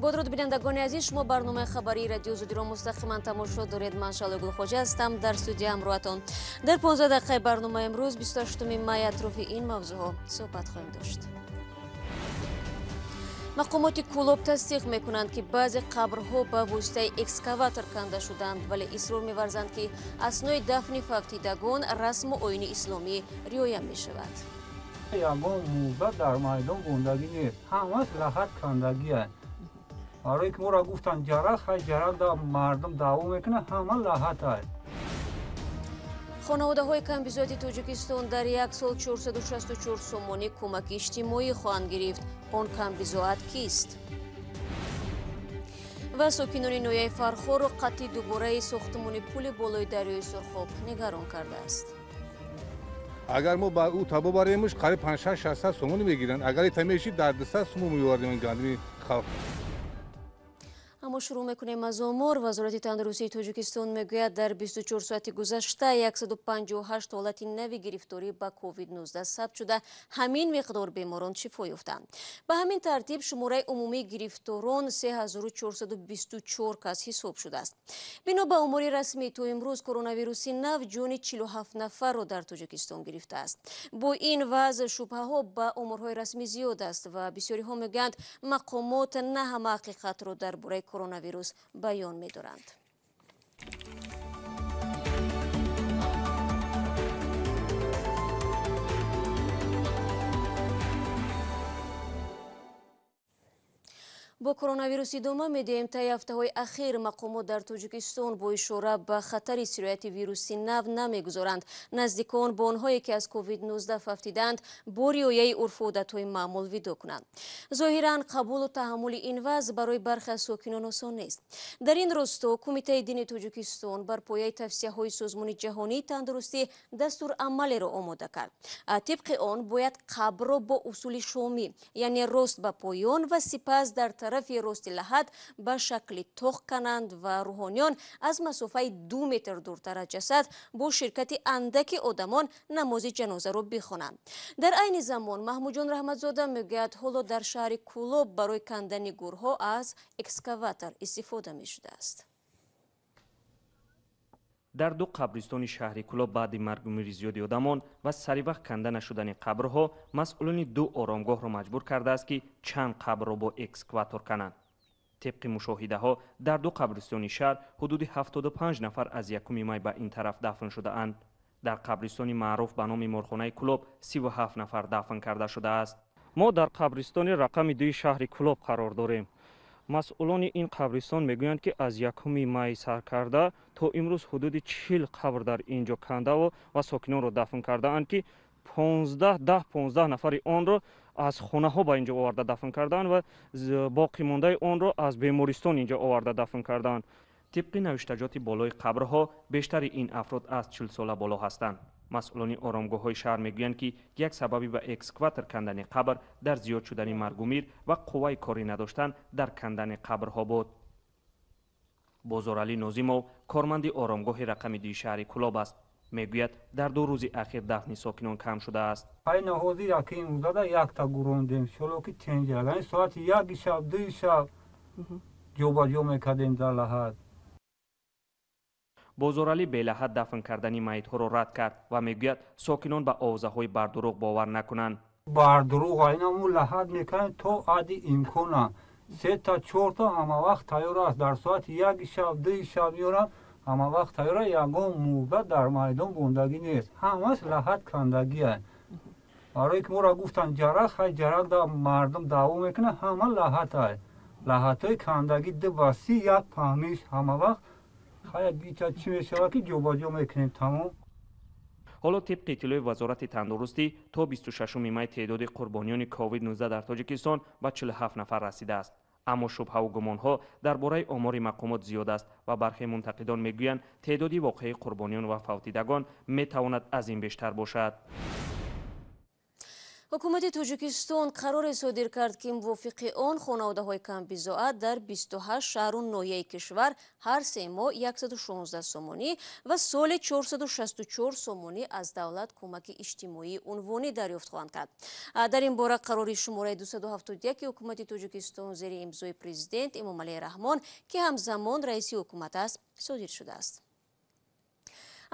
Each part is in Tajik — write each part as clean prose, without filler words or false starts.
Бо дуруд бинандагони азиз, шумо барномаи хабарии радио Озодиро мустақиман тамошо доред. Ман Шалои Гулхоҷа ҳастам дар студия ҳамроҳатон. Дар 15 дақиқаи барномаи имрӯз 28 май атрофи ин мавзӯъҳо суҳбат хоҳем дошт. Мақомоти Кӯлоб тасдиқ мекунанд, ки баъзе қабрҳо ба воситаи экскаватор канда шуданд, вале исрор меварзанд, ки аснои дафни фавтидагон расму оини исломӣ риоя мешавад. Ягон мурда дар майдон мондагӣ нест, ҳамаш лаҳат кандагиаст. Барое ки моро гуфтанд ҷарак, хай ҷарак да мардум даъво мекунад, ҳама лаҳат аст. Хонаводаҳои камбизоати Тоҷикистон дар як сол 464 сомонӣ кӯмаки иҷтимоӣ хоҳанд гирифт. Он камбизоат кист? Ва сокинони ноҳияи Фархорро қатъи дубораи сохтмони пули болои дарёи Сурхоб нигарон кардааст. Агар мо ба ӯ таба баремш, қариб 5-600 сомонӣ мегиранд. Агар ита мешид, дар 200 сомон меовардем гандими халқ. Аммо шурӯъ мекунем аз омор. Вазорати тандурустии Тоҷикистон мегӯяд, дар 24 соати гузашта 158 ҳолати нави гирифторӣ ба COVID-19 сабт шуда, ҳамин миқдор беморон шифо ёфтанд. Ба ҳамин тартиб шумораи умумии гирифторон 3424 кас ҳисоб шудааст. Бино ба омори расмӣ, то имрӯз коронавируси нав ҷони 47 нафарро дар Тоҷикистон гирифтааст. Бо ин вазъ шубҳаҳо ба оморҳои расмӣ зиёд аст ва бисёриҳо мегӯянд, мақомот на ҳама ҳақиқатро дар бораи коронавирус баён медоранд. Бо коронавирус идома медиҳем. Таи ҳафтаҳои ахир мақомот дар Тоҷикистон бо ишора ба хатари сирояти вируси нав намегузоранд наздикон бо онҳое, ки аз COVID-19 фавтиданд, бо риояи урфу одатҳои маъмул видо кунанд. Зоҳиран қабулу таҳаммули ин вазъ барои бархе аз сокинон осон нест. Дар ин росто Кумитаи дини Тоҷикистон бар пояи тавсияҳои Созмони ҷаҳонии тандурустӣ дастурамалеро омода кард. Тибқи он бояд қабрро бо усули шомӣ, яъне рост ба поён ва сипас дар тарафи рости лаҳат ба шакли тоқ кананд ва рӯҳониён аз масофаи 2 метр дуртар аз ҷасад бо ширкати андаки одамон намози ҷанозаро бихонанд. Дар айни замон Маҳмудҷон Раҳматзода мегӯяд, ҳоло дар шаҳри Кӯлоб барои кандани гурҳо аз экскаватор истифода мешудааст. Дар ду қабристони шаҳри Кӯлоб баъди маргу мири зиёди одамон ва саривақт канда нашудани қабрҳо масъулони ду оромгоҳро маҷбур кардааст, ки чанд қабрро бо экскаватор кананд. Тибқи мушоҳидаҳо дар ду қабристони шаҳр ҳудуди 75 нафар аз 1 май ба ин тараф дафн шудаанд. Дар қабристони маъруф ба номи морхонаи Кӯлоб 37 нафар дафн карда шудааст. Мо дар қабристони рақами 2 шаҳри Кӯлоб қарор дорем. Масъулони ин қабристон мегӯянд, ки аз 1 май сар карда то имрӯз ҳудуди 40 қабр дар ин ҷо кандаву ва сокинонро дафн кардаанд, ки 10-15 нафари онро аз хонаҳо ба ин ҷо оварда дафн кардаанд ва боқимондаи онро аз бемористон ин ҷо оварда дафн кардаанд. Тибқи навиштаҷоти болои қабрҳо бештари ин афрод аз 40 сола боло ҳастанд. Масъулони оромгоҳҳои шаҳр мегӯянд, ки як сабаби ба экскаватор кандани қабр дар зиёд шудани маргумир ва қувваи корӣ надоштан дар кандани қабрҳо буд. Бозоралӣ Нозимов корманди оромгоҳи рақами 2 шаҳри Кӯлоб аст. Мегӯяд, дар 2 рӯзи ахир дафни сокинон кам шудааст. Айна ҳозир яки имрӯзада якта гурондем, шоло ки тенҷа. Яъне соати 1 шаб, 2 шаб ҷобаҷо мекардем дар лаҳат. Бозоралӣ белаҳат дафн кардани майитҳоро рад кард ва мегӯяд, сокинон ба овозаҳои бардурӯғ бовар накунанд. Бардурӯғ айна мо лаҳат мекунем то ади имкона. 3-та 4-та ҳама вақт тайёр аст. Дар соати 1 шаб, 2 шаб меорам, ҳама вақт тайёр аст. Ягон мурда дар майдон мондагӣ нест, ҳамаш лаҳат кандагиаст. Барое ки моро гуфтанд ҷарак, хай ҷарак да мардум даъво мекунад, ҳама лаҳат аст. Лаҳатҳои кандагӣ 2 ба 3 як паҳмиш ҳама вақт. Хай бича чӣ мешавад, ки ҷобаҷо мекунем, тамом. Ҳоло тибқи иттилои Вазорати тандурустӣ то 26 май теъдоди қурбониёни COVID-19 дар Тоҷикистон ба 47 нафар расидааст. Аммо шубҳаву гумонҳо дар бораи омори мақомот зиёд аст ва бархе мунтақидон мегӯянд, теъдоди воқеии қурбониён ва фавтидагон метавонад аз ин бештар бошад. Ҳукумати Тоҷикистон қароре содир кард, ки мувофиқи он хонаводаҳои камбизоат дар 28 шаҳру ноҳияи кишвар ҳар се моҳ 116 сомонӣ ва соли 464 сомонӣ аз давлат кӯмаки иҷтимоии унвонӣ дарёфт хоҳанд кард. Дар ин бора қарори шумораи 271 ҳукумати Тоҷикистон зери имзои президент Эмомалӣ Раҳмон, ки ҳамзамон раиси ҳукумат аст, содир шудааст.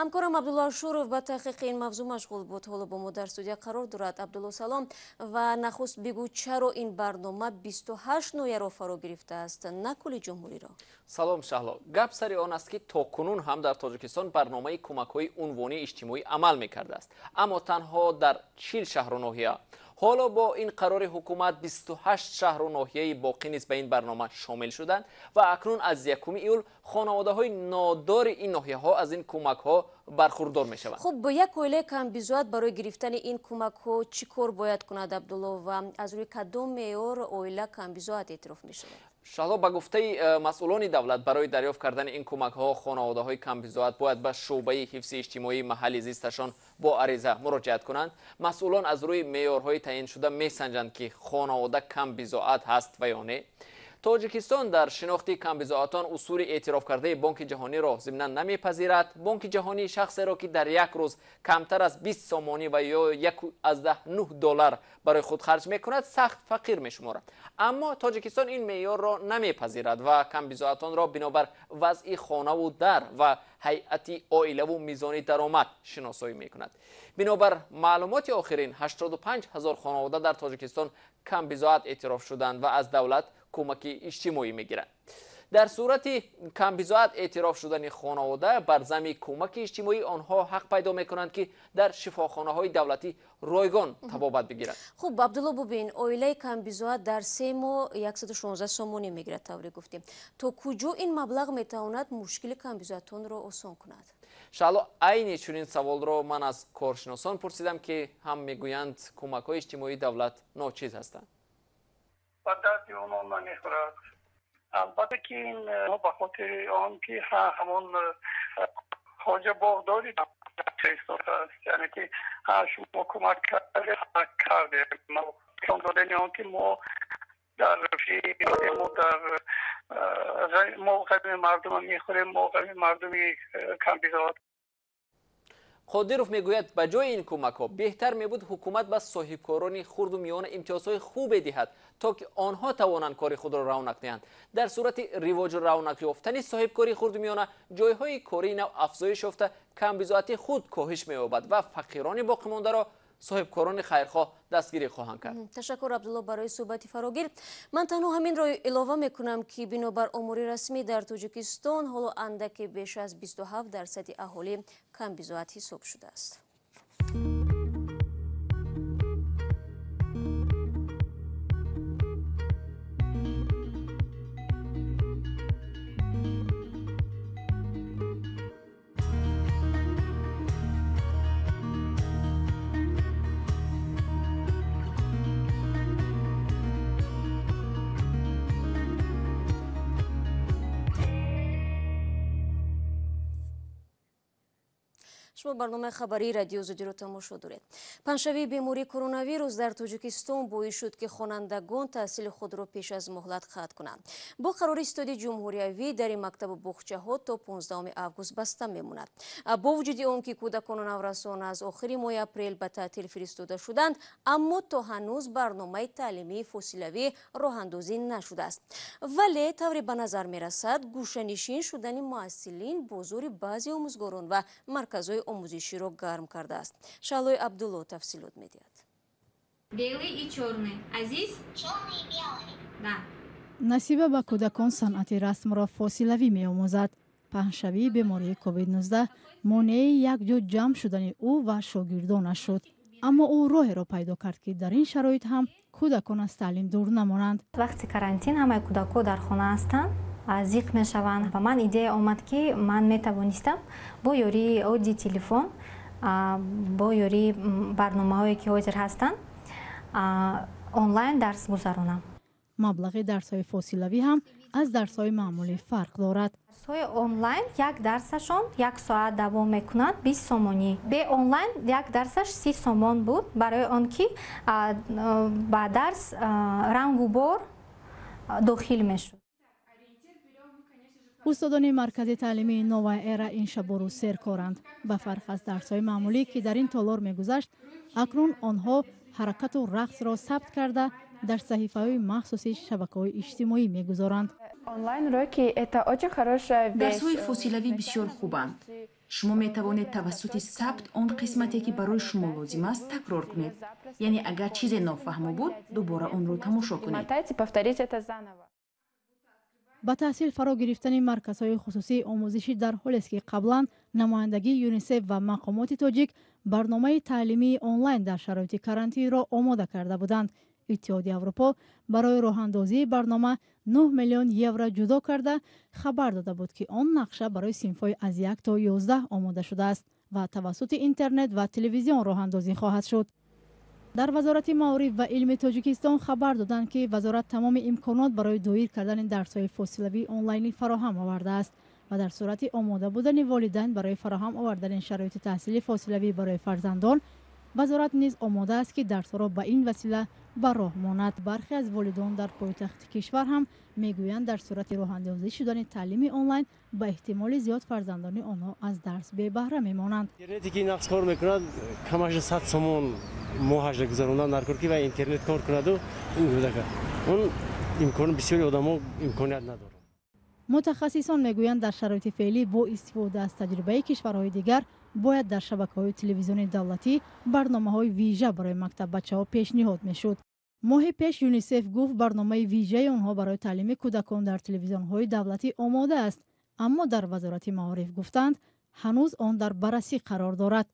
Ҳамкорам Абдулло Ашуров ба таҳқиқи ин мавзӯъ машғул буд. Ҳоло бо мо дар студия қарор дорад. Абдулло, салом. Ва нахуст бигӯ, чаро ин барнома 28 ноҳияро фаро гирифтааст, на кулли ҷумҳуриро? Салом, Шаҳло. Гап сари он аст, ки то кунун ҳам дар Тоҷикистон барномаи кӯмакҳои унвонии иҷтимоӣ амал мекардааст, аммо танҳо дар 40 шаҳру ноҳия. Ҳоло бо ин қарори ҳукумат 28 шаҳру ноҳияи боқӣ низ ба ин барнома шомил шуданд ва акнун аз 1 июл хонаводаҳои нодори ин ноҳияҳо аз ин кӯмакҳо бархурдор мешаванд. Хуб, як оилаи камбизоат барои гирифтани ин кӯмакҳо чӣ кор бояд кунад, Абдулло, ва аз рӯи кадом меъёр оила камбизоат эътироф мешавад? Шаҳло, ба гуфтаи масъулони давлат, барои дарёфт кардани ин кӯмакҳо хонаводаҳои камбизоат бояд ба шӯъбаи ҳифзи иҷтимоии маҳалли зисташон бо ариза муроҷиат кунанд. Масъулон аз рӯи меъёрҳои таъиншуда месанҷанд, ки хонавода камбизоат ҳаст ва ё не. Тоҷикистон дар шинохти камбизоатон усули эътирофкардаи Бонки Ҷаҳониро зимнан намепазирад. Бонки Ҷаҳонӣ шахсеро, ки дар як рӯз камтар аз 20 сомонӣ ва ё 1,9 доллар барои худ харҷ мекунад, сахт фақир мешуморад. Аммо Тоҷикистон ин меъёрро намепазирад ва камбизоатонро бинобар вазъи хонаву дар ва ҳайати оилаву мизони даромад шиносоӣ мекунад. Бинобар маълумоти охирин, 85 ҳазор хонавода дар Тоҷикистон камбизоат эътироф шуданд ва аз давлат кӯмаки иҷтимоӣ мегиранд. Дар сурати камбизоат эътироф шудани хонавода бар зами кӯмаки иҷтимоӣ онҳо ҳақ пайдо мекунанд, ки дар шифохонаҳои давлатӣ ройгон табобат бигиранд. Хуб, Абдулло, бубин, оилаи камбизоат дар се моҳ 116 сомонӣ мегирад, тавре гуфтем. То куҷо ин маблағ метавонад мушкили камбизоатонро осон кунад? Шаҳло, айни чунин саволро ман аз коршиносон пурсидам, ки ҳам мегӯянд, кӯмакҳои иҷтимоии давлат ночиз ҳастанд. Ба дарди онон намехӯрад. Албатта, ки ин ба хотири он ки ҳамон хоҷа боғдори аст, яъне ки шумо кӯмак кардем, додани он ки мо дар мо дар мо ғами мардума мехӯрем, мо ғами мардуми камбизоат. Қодиров мегӯяд, ба ҷои ин кӯмакҳо беҳтар мебуд ҳукумат ба соҳибкорони хурду миёна имтиёзҳои хубе диҳад, то ки онҳо тавонанд кори худро равнақ диҳанд. Дар сурати ривоҷу равнақ ёфтани соҳибкории хурду миёна, ҷойҳои кории нав афзоиш ёфта, камбизоати худ коҳиш меёбад ва фақирони боқимондаро соҳибкорони хайрхоҳ дастгирӣ хоҳанд кард. Ташаккур, Абдулло, барои суҳбати фарогир. Ман танҳо ҳаминро илова мекунам, ки бинобар омори расмӣ дар Тоҷикистон ҳоло андаке беш аз 27% аҳолӣ камбизоат ҳисоб шудааст. Шумо барномаи хабарии Радио Озодиро тамошо доред. Паҳншавии бемории коронавирус дар Тоҷикистон боис шуд, ки хонандагон таҳсили худро пеш аз муҳлат қатъ кунанд. Бо қарори истоди ҷумҳуриявӣ дари мактабу боғчаҳо то 15 август баста мемонад. Бо вуҷуди он ки кӯдакону наврасон аз охири моҳи апрел ба таътил фиристода шуданд, аммо то ҳанӯз барномаи таълимии фосилавӣ роҳандозӣ нашудааст. Вале тавре ба назар мерасад, гӯшанишин шудани муассилин бозори баъзе омӯзгорон ва марказҳои омӯзиширо гарм кардааст. Шаҳлои Абдулло тафсилот медиҳад. Белый и черный. А здесь? Черный и белый. Да. Насиба ба кӯдакон санъати расмро фосилавӣ меомӯзад. Паҳншавии бемории COVID-19 монеаи якҷо ҷамъ шудани ӯ ва шогирдонаш шуд. Аммо ӯ роҳеро пайдо кард, ки дар ин шароит ҳам кӯдакон аз таълим дур намонанд. Вақти карантин ҳамаи кӯдакҳо дар хона ҳастанд, зиқ мешаванд. Ба ман идея омад, ки ман метавонистам бо ёрии оддии телефон, бо ёрии барномаҳое, ки ҳозир ҳастанд, онлайн дарс гузаронам. Маблағи дарсҳои фосилавӣ ҳам аз дарсҳои маъмулӣ фарқ дорад. Дарсҳои онлайн як дарсашон як соат давом мекунад, 20 сомонӣ. Бе онлайн як дарсаш 30 сомон буд, барои он ки ба дарс рангу бор дохил мешуд. Устодони маркази таълимии Новая Эра ин шабу рӯз серкоранд. Ба фарқ аз дарсҳои маъмулӣ, ки дар ин толор мегузашт, акнун онҳо ҳаракату рақсро сабт карда, дар саҳифаҳои махсуси шабакаҳои иҷтимоӣ мегузоранд. Дарсҳои фосилавӣ бисёр хубанд. Шумо метавонед тавассути сабт он қисмате, ки барои шумо лозим аст, такрор кунед, яъне агар чизе нофаҳмо буд, дубора онро тамошо кунед. Ба таҳсил фаро гирифтани марказҳои хусусии омӯзишӣ дар ҳолест, ки қаблан намояндагии ЮНИСЕФ ва мақомоти тоҷик барномаи таълимии онлайн дар шароити карантинро омода карда буданд. Иттиҳоди Аврупо барои роҳандозии барнома 9 миллион евро ҷудо карда, хабар дода буд, ки он нақша барои синфҳои аз 1 то 11 омода шудааст ва тавассути интернет ва телевизион роҳандозӣ хоҳад шуд. Дар Вазорати маориф ва илми Тоҷикистон хабар доданд, ки вазорат тамоми имконот барои доир кардани дарсҳои фосилавии онлайнӣ фароҳам овардааст ва дар сурати омода будани волидайн барои фароҳам овардани шароити таҳсили фосилавӣ барои фарзандон, вазорат низ омода аст, ки дарсҳоро ба ин васила ба роҳ монад. Бархе аз волидон дар пойтахти кишвар ҳам мегӯянд, дар сурати роҳандозӣ шудани таълими онлайн ба эҳтимоли зиёд фарзандони онҳо аз дарс бебаҳра мемонанд. Интернете ки нақс кор мекунад, камаш 100 сомон моҳашда гузарондан дар кор, ки ва интернет кор кунаду он имкон бисёри одамо имконият надорад. Мутахассисон мегӯянд, дар шароити феълӣ бо истифода аз таҷрибаи кишварҳои дигар бояд дар шабакаҳои телевизиони давлатӣ барномаҳои вижа барои мактаббачаҳо пешниҳод мешуд. Моҳи пеш ЮНИСЕФ гуфт, барномаи вижаи онҳо барои таълими кӯдакон дар телевизионҳои давлатӣ омода аст, аммо дар Вазорати маориф гуфтанд, ҳанӯз он дар баррасӣ қарор дорад.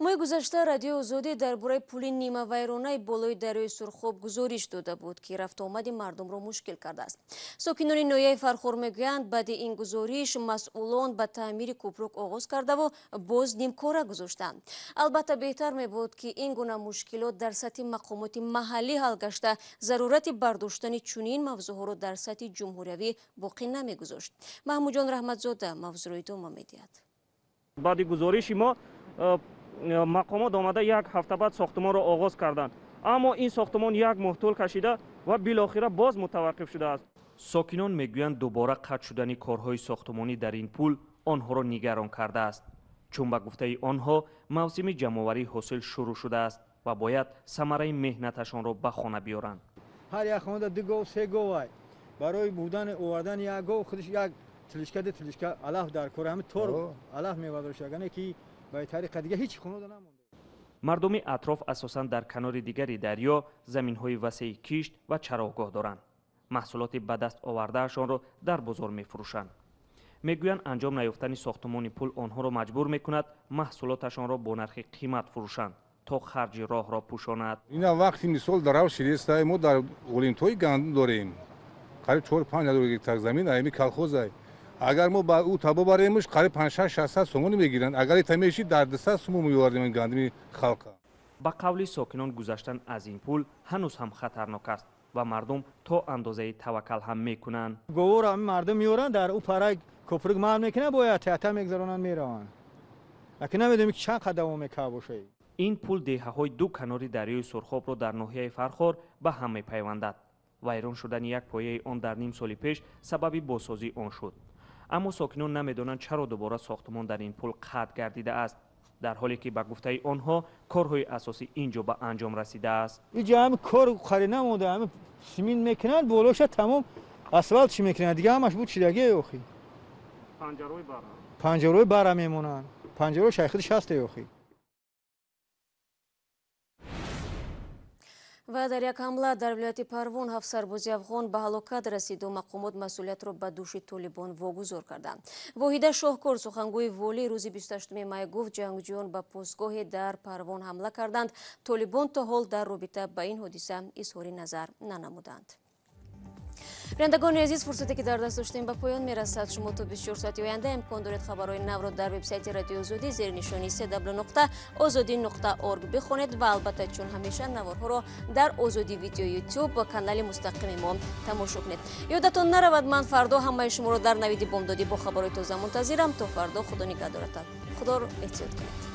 Моҳи гузашта Радиои Озодӣ дар бораи пули нимавайронаи болои дарёи Сурхоб гузориш дода буд, ки рафтуомади мардумро мушкил кардааст. Сокинони ноҳияи Фархор мегӯянд, баъди ин гузориш масъулон ба таъмири кӯпрук оғоз кардаву боз нимкора гузоштанд. Албатта, беҳтар мебуд, ки ин гуна мушкилот дар сатҳи мақомоти маҳаллӣ ҳал гашта, зарурати бардоштани чунин мавзӯъҳоро дар сатҳи ҷумҳуриявӣ боқӣ намегузошт. Маҳмудҷон Раҳматзода мавзӯъро идома медиҳад. Баъди гузориши мо мақомот омада як ҳафта баъд сохтумонро оғоз карданд, аммо ин сохтумон як моҳ тӯл кашида ва билохира боз мутаваққиф шудааст. Сокинон мегӯянд, дубора қатъ шудани корҳои сохтумонӣ дар ин пул онҳоро нигарон кардааст, чун ба гуфтаи онҳо мавсими ҷамъоварии ҳосил шурӯъ шудааст ва бояд самараи меҳнаташонро ба хона биёранд. Ҳар як хонада ду гов, се говай. Барои будани овардани як гов худаш як тилишка, ду тилишка алаф дар кор, ҳами тор алаф мевардошт, агане ки ба тариқа дига ҳеҷ хонада намонда. Мардуми атроф асосан дар канори дигари дарё заминҳои васеи кишт ва чарогоҳ доранд. Маҳсулоти ба даст овардаашонро дар бозор мефурӯшанд. Мегӯянд, анҷом наёфтани сохтумони пул онҳоро маҷбур мекунад маҳсулоташонро бо нархи қимат фурӯшанд, то харҷи роҳро пӯшонад. Ина вақти мисол дар равши ширистай мо дар Олимтои гандум дорем, қариб 4-5 ҳазор гектар замин аями колхозай. Агар мо ба ӯ таба баремш, қариб 5-600 сомонӣ мегиранд. Агар ита мешид, дар 200 сомон меовардем гандуми халқа. Ба қавли сокинон, гузаштан аз ин пул ҳанӯз ҳам хатарнок аст ва мардум то андозаи таваккал ҳам мекунанд. Говора ҳами мардум меоранд, дар ӯ парай копрук маҳал мекунанд, бояд теата мегузаронанд, мераванд. Лакин намедонем, ки чанд қад давом мекард бошад. Ин пул деҳаҳои ду канори дарёи Сурхобро дар ноҳияи Фархор ба ҳам мепайвандад. Вайрон шудани як пояи он дар ним соли пеш сабаби бозсозии он шуд. Аммо сокинон намедонанд, чаро дубора сохтумон дар ин пул қатъ гардидааст, дар ҳоле ки ба гуфтаи онҳо корҳои асосӣ ин ҷо ба анҷом расидааст. Инҷа ҳами кор хари намонда, ҳами симин мекунанд, болоша тамом асфалт чӣ мекунанд, дига ҳамаш буд чидаги охи. Панҷарои бара мемонанд. Панҷарои шайхи шасте охи. Ва дар як ҳамла дар вилояти Парвон ҳафт сарбози афғон ба ҳалокат расиду мақомот масъулиятро ба дӯши толибон вогузор карданд. Воҳида Шоҳкор, сухангӯи волӣ, рӯзи 28 май гуфт, ҷангҷӯён ба постгоҳе дар Парвон ҳамла карданд. Толибон то ҳол дар робита ба ин ҳодиса изҳори назар нанамуданд. Бинандагони азиз, фурсате ки дар даст доштем ба поён мерасад. Шумо то 24 соати оянда имкон доред хабарҳои навро дар вебсайти Радиои Озодӣ зери нишони www.ozodi.org бихонед ва албатта, чун ҳамеша, наворҳоро дар Озодӣ Видео Ютуб ба канали мустақими мо тамошо кунед. Ёдатон наравад, ман фардо ҳамаи шуморо дар Навиди бомдодӣ бо хабарҳои тоза мунтазирам. То фардо, худо нигаҳдоратон, худоро эҳтиёт кунед.